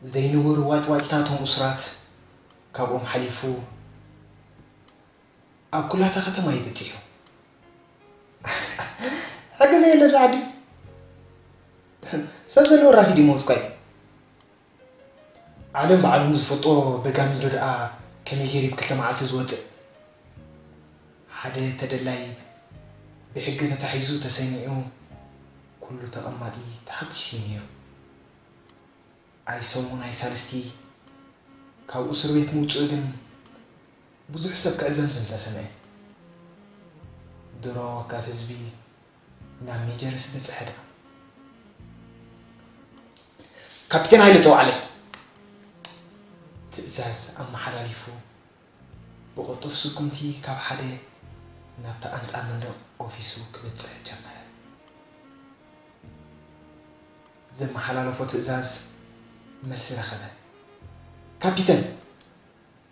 ዘይንቡር ዋጭዋጭታቶም እሱራት ካብኦም ሓሊፉ ኣብ ኩላታ ከተማ እዩ በጺሑ። ሕጊ ዘየለ ኣብዚ ዓዲ ሰብ ዘለዎ ራፊድ ይመውት ኳይ። ዓለም ባዕሉ ንዝፈልጦ በጋሚዶ ደኣ ከመይ ገይሩ ብክልተ መዓልቲ ዝወጽእ? ሓደ ተደላይ ብሕጊ ተታሒዙ ተሰኒዑ ኩሉ ተቐማጢ ተሓጒሱ እዩ ነይሩ። ኣይሰሙን ኣይሳልስቲ ካብ እስር ቤት ምውፅኡ ግን ብዙሕ ሰብ ክዕዘምዝም ተሰምዐ። ድሮ ካብ ህዝቢ ናብ ሜጀርስ በፅሐ ደኣ። ካፒቴን ሃይለ ፀውዓለይ ትእዛዝ ኣመሓላሊፉ ብቕልጡፍ ስጉምቲ ካብ ሓደ ናብቲ ኣንጻር መንደቕ ኦፊሱ ክበጽሕ ጀመረ። ዘመሓላለፎ ትእዛዝ መልሲ ረኸበ። ካፒተን፣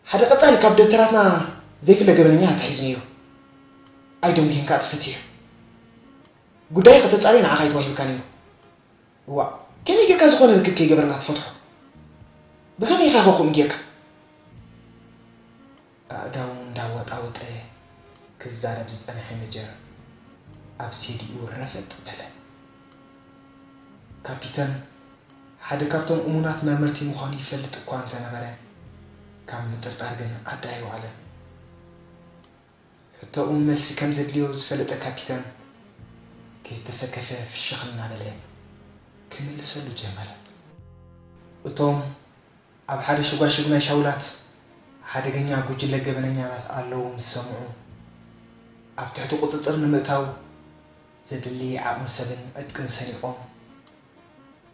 ሓደ ቀጻሊ ካብ ደብተራትና ዘይፍለ ገበነኛ ተታሒዙ ነይሩ። ኣይዶም ጌን ከኣ ተፈቲሑ። ጉዳይ ከተጻሪ ንዓኻ እዩ ተዋሂብካ ነይሩ። እዋእ፣ ከመይ ጌርካ ዝኾነ ርክብ ከይገበርና ትፈትሖ? ብኸመይ ኢኻ ኸ ከምኡ ጌርካ? ኣእዳዉ እንዳወጣወጠ ክዛረብ ዝጸንሐ መጀር ኣብ ሴዲኡ ረፈጥ በለ። ካፒተን ሓደ ካብቶም እሙናት መርመርቲ ምዃኑ ይፈልጥ እኳ እንተነበረ፣ ካብ ምጥርጣር ግን ዓዲ ኣይወዓለን። ሕቶኡ መልሲ ከም ዘድልዮ ዝፈለጠ ካፒተን ከይተሰከፈ ፍሽኽ እናበለ ክምልሰሉ ጀመረ። እቶም ኣብ ሓደ ሽጓሽግ ናይ ሻውላት ሓደገኛ ጉጅለ ገበነኛታት ኣለዉ ምስ ሰምዑ፣ ኣብ ትሕቲ ቁጽጽር ንምእታው ዘድሊ ዓቕሚ ሰብን ዕጥቅን ሰኒቖም፣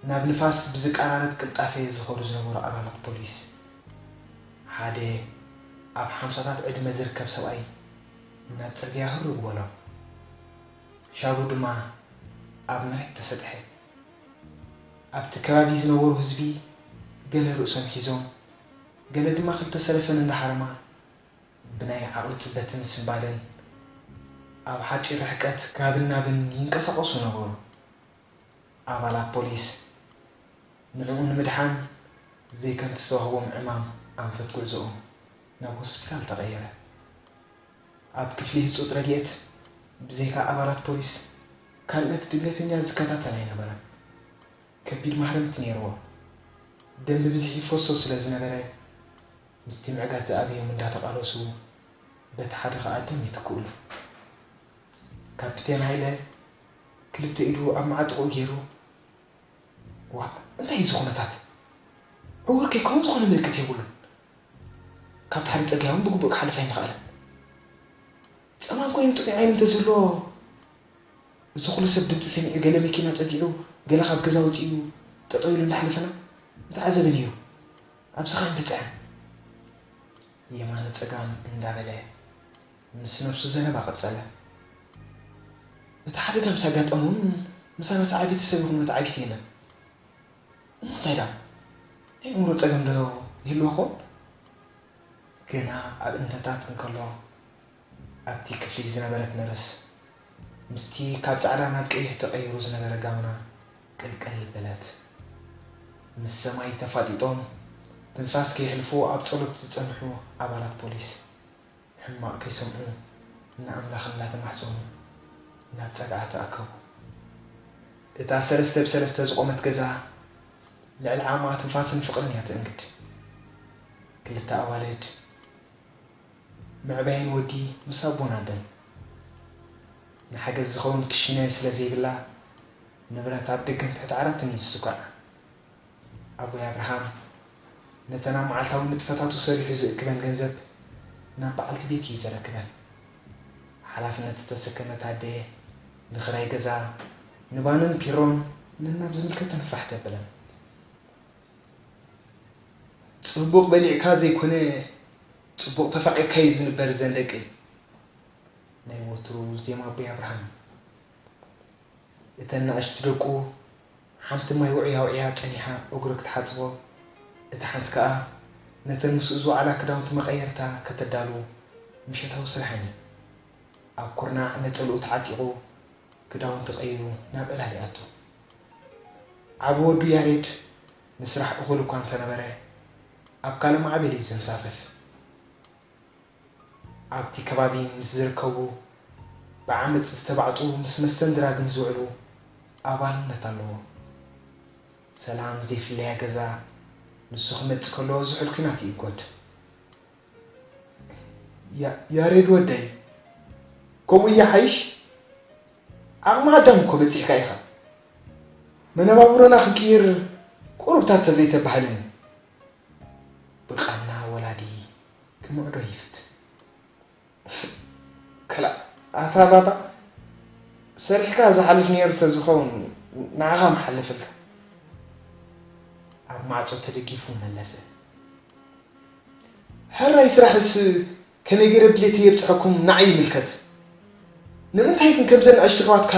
ናብ ንፋስ ብዝቀራረብ ቅልጣፈ ዝኸዱ ዝነበሩ ኣባላት ፖሊስ፣ ሓደ ኣብ ሓምሳታት ዕድመ ዝርከብ ሰብኣይ ናብ ጽርግያ ህርግ በሎ። ሻቡ ድማ ኣብ መሬት ተሰጥሐ። ኣብቲ ከባቢ ዝነበሩ ህዝቢ ገለ ርእሶም ሒዞም፣ ገለ ድማ ክልተ ሰለፈን እንዳሃረማ ብናይ ዓቕሊ ጽበትን ስንባደን ኣብ ሓጺር ርሕቀት ካብን ናብን ይንቀሳቐሱ ነበሩ። ኣባላት ፖሊስ ንዕኡ ንምድሓን ዘይከምቲ ዝተዋህቦም ዕማም ኣንፈት ጉዕዞኦም ናብ ሆስፒታል ተቐየረ። ኣብ ክፍሊ ህጹጽ ረድኤት ብዘይካ ኣባላት ፖሊስ ካልኦት ድንገተኛ ዝከታተል ኣይነበረን። ከቢድ ማህረምቲ ነይርዎ። ደም ብብዝሒ ይፈሶ ስለ ዝነበረ ምስቲ ምዕጋት ዝኣበዮም እንዳተቓለሱ በቲ ሓደ ከኣ ደም ይትክእሉ። ካፒቴን ሃይለ ክልተ ኢዱ ኣብ መዓጥቕኡ ገይሩ፣ ዋእ፣ እንታይ እዩ እዚ ኩነታት? ዕዉር ከይከውን ዝኾነ ምልክት የብሉን። ካብቲ ሓደ ጸግያ እውን ብግቡእ ክሓልፍ ኣይምኽኣለን። ጸማም ኮይኑ ጥዑይ ዓይኒ እንተዝህልዎ፣ እዚ ኩሉ ሰብ ድምጺ ሰሚዑ፣ ገለ መኪና ጸጊዑ፣ ገለ ካብ ገዛ ወጺኡ፣ ጠጠው ኢሉ እንዳሓለፈና ምተዓዘበ ነይሩ። ኣብዚ ኸኣ ኣይምበጽሐን። የማነ ጸጋም እንዳበለ ምስ ነብሱ ዘረባ ቀጸለ። እቲ ሓደጋ ምስ ኣጋጠመ እውን ምሳና ሰዓቢት ሰብ ይኹን መተዓቢት የለን። እሞ እንታይ ደኣ? ናይ ኣእምሮ ጸገም ዶ ይህልዎ ኾን? ገና ኣብ እምነታት እንከሎ፣ ኣብቲ ክፍሊ ዝነበረት ነርስ፣ ምስቲ ካብ ጻዕዳ ናብ ቀይሕ ተቐይሩ ዝነበረ ጋውና ቅልቅል በለት። ምስ ሰማይ ተፋጢጦም፣ ትንፋስ ከየሕልፉ ኣብ ጸሎት ዝጸንሑ ኣባላት ፖሊስ፣ ሕማቕ ከይሰምዑ ንኣምላኽ እንዳተማሕጸኑ ናብ ጸግዓ ተኣከቡ። እታ ሰለስተ ብሰለስተ ዝቖመት ገዛ ልዕሊ ዓቕማ ትንፋስን ፍቕርን እያ ተእንግድ። ክልተ ኣዋልድ፣ መዕበይን ወዲ ምስ ኣቦን ኣደን፣ ንሓገዝ ዝኸውን ክሽነ ስለ ዘይብላ፣ ንብረት ኣብ ደገን ትሕቲ ዓራትን እዩ ዝስኳዕ። ኣቦይ ኣብርሃም ነተን ኣብ መዓልታዊ ንጥፈታቱ ሰሪሑ ዝእክበን ገንዘብ ናብ በዓልቲ ቤት እዩ ዘረክበን። ሓላፍነት ዝተሰከመት ኣደ ንኽራይ ገዛ፣ ንባንን ፒሮን ነናብ ዝምልከተን ፋሕ ተብለን። ጽቡቕ በሊዕካ ዘይኮነ፣ ጽቡቕ ተፋቒርካ እዩ ዝንበር ዘን ደቂ። ናይ ወትሩ ዜማ ኣቦይ ኣብርሃም። እተን ንኣሽቱ ደቁ፣ ሓንቲ ማይ ውዕያ ውዕያ ጸኒሓ እግሩ ክትሓጽቦ፣ እታ ሓንቲ ከኣ ነተን ምስኡ ዝወዓላ ክዳውንቲ መቐየርታ ከተዳሉ ምሸታዊ ስራሐን እዩ። ኣብ ኩርናዕ ነጸልኡ ተዓጢቑ፣ ክዳውንቲ ቀይሩ ናብ ዕላል ይኣቱ። ዓቢ ወዱ ያሬድ ንስራሕ እኹል እኳ እንተነበረ፣ ኣብ ካልእ ማዕበል እዩ ዘንሳፍፍ። ኣብቲ ከባቢ ምስ ዝርከቡ ብዓመጽ ዝተባዕጡ ምስ መስተን ድራግን ዝውዕሉ ኣባልነት ኣለዎ። ሰላም ዘይፍለያ ገዛ ንሱ ክመጽእ ከሎ ዝሑል ኲናት ይእጎድ። ያ- ያሬድ ወደይ፣ ከምኡ ይሓይሽ? ዓቕሚ ኣዳም እኮ በጺሕካ ኢኻ። መነባብሮና ክንቅይር ቁሩብታት ተዘይተባህለኒ። ብቓና ወላዲ ክምዕዶ ይፍትን። ክላእ ኣታ ባባ፣ ሰሪሕካ ዝሓልፍ ነይሩ ተዝኸውን ንዓኻ ምሓለፈልካ። ኣብ ማዕጾ ተደጊፉ መለሰ። ሕራይ ስራሕስ ከመይ ገይረ ድሌተይ የብጽሐኩም ንዓይ ይምልከት። ንምንታይ ግን ከምዘን ንኣሽቱ ኣሕዋትካ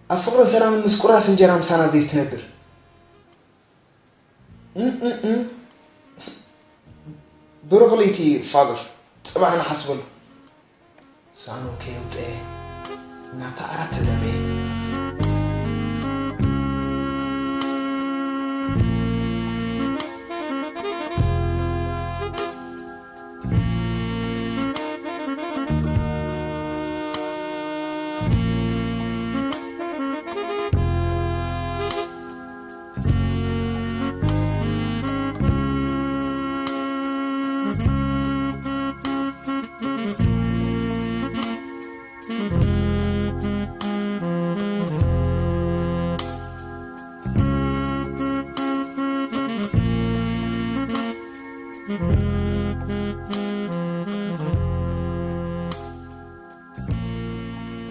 ኣብ ፍቕርን ሰላምን ምስ ቁራስ እንጀራ ምሳና ዘይትነብር? እም፣ እም፣ እም። ብሩኽ ለይቲ ፋዘር፣ ጽባሕ ንሓስበሉ። ሳኑ ከየውጽአ ናብታ ዓራት ተደርበየ።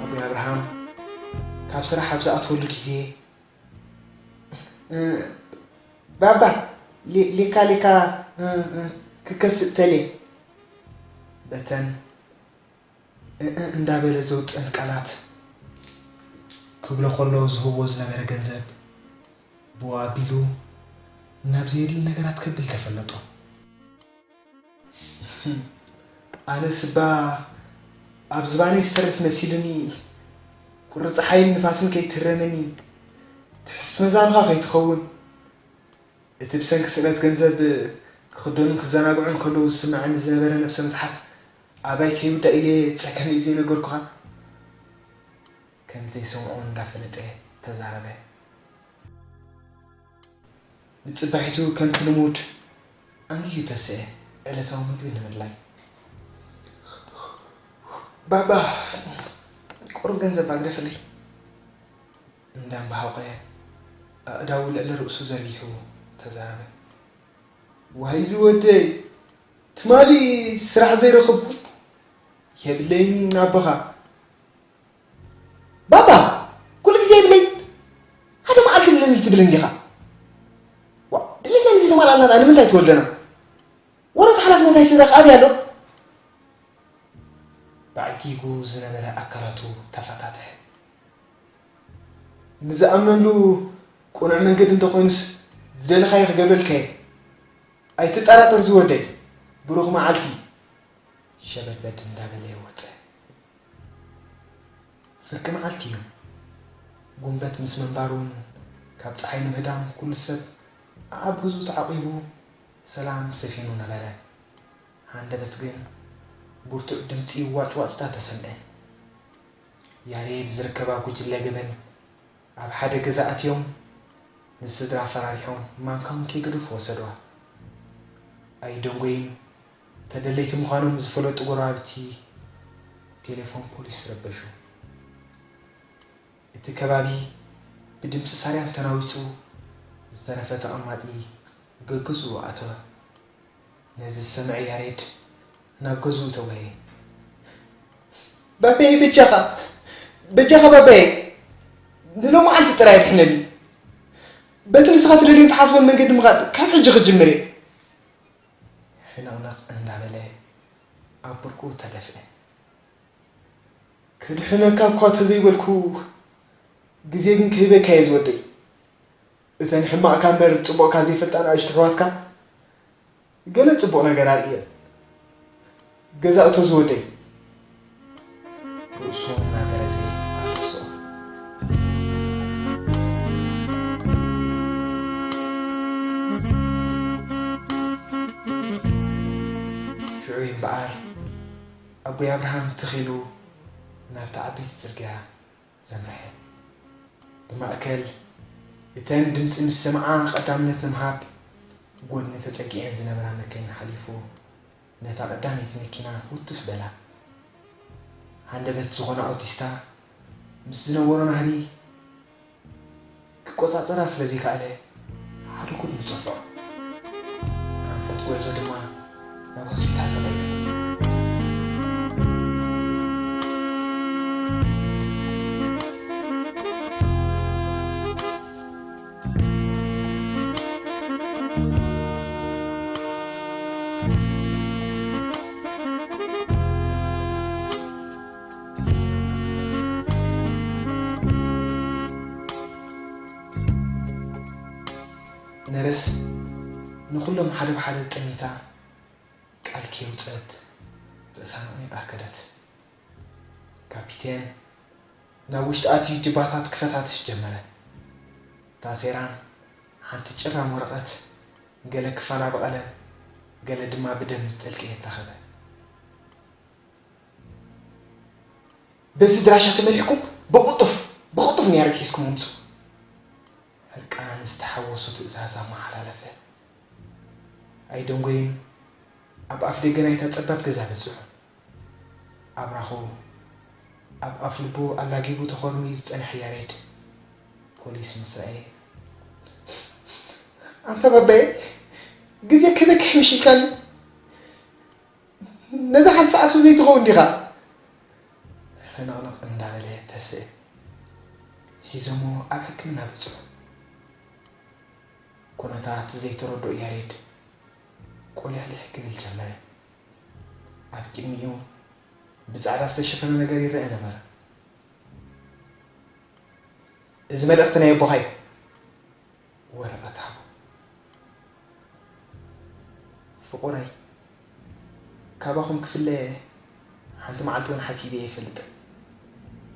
ኣቦይ ኣብርሃም ካብ ስራሕ ኣብ ዝኣትወሉ ግዜ፣ እ፣ ባባ፣ ሌ- ሌካ ሌካ፣ እ፣ እ፣ ክከስእ ተሌ። በተን እ- እ- እንዳበለ ዘውፀን ቃላት ክብሎ ከሎ ዝህቦ ዝነበረ ገንዘብ ብኡ ኣቢሉ ናብ ዘየድሊ ነገራት ከብል ተፈለጦ። ኣነስ እባ ኣብ ዝባነይ ዝተርፍ መሲሉኒ፣ ቁሪ ፀሓይን ንፋስን ከይትህረመኒ፣ ትሕስት መዛኑኻ ከይትኸውን፣ እቲ ብሰንኪ ስእነት ገንዘብ ክኽደኑን ክዘናግዑን ከለዉ ዝስምዓኒ ዝነበረ ነብሰ ምትሓት ኣባይ ከይውዳእ ኢለ ጸገመይ ዘይነገርኩኻ? ከም ዘይሰምዖ እንዳፈለጠ ተዛረበ። ንጽባሒቱ ከምቲ ልሙድ ኣንጊሁ ተስአ ዕለታዊ ምግቢ ንምድላይ። ባባ፣ ቁሩብ ገንዘብ ኣግደፈለይ። እንዳንበሃውቀ ኣእዳዉ ልዕሊ ርእሱ ዘርጊሑ ተዛረበ። ዋይ ዝወደይ፣ ትማሊ ስራሕ ዘይረኸብኩ የብለይን ኣቦኻ። ባባ፣ ኩሉ ግዜ የብለይን። ሓደ መዓልቲ የብለይን ትብል እንዲኻ። ዋ፣ ድሌትና ግዜ ተማልኣልና ንምንታይ ትወልደና? ወረት ሓላፍነት ኣይስረቕ ኣብይ ኣሎ። ብዓጊጉ ዝነበረ ኣካላቱ ተፈታተሐ። ንዝኣምነሉ ቅኑዕ መንገዲ እንተኾይኑስ ዝደለኻዮ ክገብረልካ እየ። ኣይትጠራጠር ዝወደይ፣ ብሩኽ መዓልቲ። ሸበድበድ እንዳበለ ወጸ። ፍርቂ መዓልቲ እዩ። ጉንበት ምስ ምንባሩን ካብ ጸሓይ ንምህዳም ኩሉ ሰብ ኣብ ገዝኡ ተዓቂቡ ሰላም ሰፊኑ ነበረ። ሃንደበት ግን ብርቱዕ ድምጺ ዋጭዋጭታ ተሰምዐ። ያሬድ ዝርከባ ጉጅለ ገበን ኣብ ሓደ ገዛ ኣትዮም ንስድራ ኣፈራሪሖም ማንካ እውን ከይገደፉ ወሰድዋ። ኣይደንጎይን ተደለይቲ ምዃኖም ዝፈለጡ ጎረባብቲ ቴሌፎን ፖሊስ ረበሹ። እቲ ከባቢ ብድምጺ ሳርያን ተናዊጹ ዝተረፈ ተቐማጢ ገገዝኡ ኣተወ። ነዚ ዝሰምዐ ያሬድ ናብ ገዝኡ ተጓየ። ባባየ በጃኻ፣ በጃኻ ባባየ፣ ንሎማዓንቲ ጥራይ ኣድሕነኒ። በቲ ንስኻ ትደልዮን ትሓስቦን መንገዲ ምኻድ ካብ ሕጂ ክጅምር እየ። ሕንቕንቕ እንዳበለ ኣብ ብርኩ ተደፍአ። ክድሕነካ እኳ ተዘይበልኩ ግዜ ግን ክህበካ እየ ዝወደይ። እተን ሕማቕካ እምበር ጽቡቕካ ዘይፈልጣ ንኣሽቱ ኣሕዋትካ ገለ ጽቡቕ ነገር ኣርእየን። ገዛ እቶ ዝወደይ። ርእሱ እናገረዘ ኣተስኦ። ኣቦይ ኣብርሃም ትኽ ኢሉ ናብታ ዓበይቲ ጽርግያ ዘምርሐ። ብማእከል እተን ድምጺ ምስ ሰምዓ ቀዳምነት ንምሃብ ጎድኒ ተጸጊዐን ዝነበራ መካይን ሓሊፉ ነታ ቀዳመይቲ መኪና ውትፍ በላ። ሃንደበት ዝኾነ ኣውቲስታ ምስ ዝነበሮ ናህሪ ክቆጻጸራ ስለ ዘይከኣለ ሓደ ኩሉ ጸፍዖ። ኣንፈት ጉዕዞ ድማ ናብ ሆስፒታል ተቐይሩ። ነርስ ንኹሎም ሓደ ብሓደ ጠሚታ ቃል ከየውጸት ርእሳ ነቕኒቓ ከደት። ካፒቴን ናብ ውሽጢ ኣትዩ ጅባታት ክፈታትሽ ጀመረ። ታሴራን ሓንቲ ጭራም ወረቐት ገለ ክፋላ ብቐለም ገለ ድማ ብደም ዝጠልቀየት ረኸበ። በዚ ድራሻ ተመሪሕኩም ብቕልጡፍ ብቕልጡፍ ንያሬድ ሒዝኩም ምጹ። ሕርቃን ዝተሓወሶ ትእዛዝ ኣመሓላለፈ። ኣይደንጎዩን ኣብ ኣፍ ደገ ናይታ ጸባብ ገዛ በጽሑ። ኣብራኹ ኣብ ኣፍ ልቡ ኣላጊቡ ተኾርምዩ ዝጸንሐ ያሬድ ፖሊስ ምስ ረኣየ፣ ኣንታ ባባየ፣ ግዜ ከበክሕ ምሽ ኢልካኒ። ነዛ ሓንቲ ሰዓት እውን ዘይትኸውን ዲኻ? ሕንቕንቕ እንዳበለ ተስእ። ሒዞሞ ኣብ ሕክምና በጽሑ። ኩነታት ዘይተረድኦ ያሬድ ቆሊሕሊሕ ክብል ጀመረ። ኣብ ቅድሚኡ ብጻዕዳ ዝተሸፈነ ነገር ይረአ ነበረ። እዚ መልእኽቲ ናይ ኣቦኻ እዩ። ወረቐት ሃቦ። ፍቑረይ፣ ካባኹም ክፍለ ሓንቲ መዓልቲ እውን ሓሲበ ኣይፈልጥን።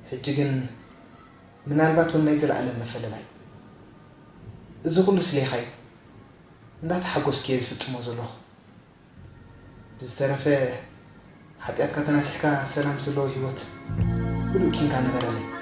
ሕጂ ግን ምናልባት እውን ናይ ዘለኣለም መፈለላይ። እዚ ኩሉ ስሌኻ እዩ። እንዳተሓጎስኩ እየ ዝፍጽሞ ዘለኹ። ብዝተረፈ ሓጢኣትካ ተናሲሕካ ሰላም ዘለዎ ህይወት ህዱእ ኪንካ ንበረለይ።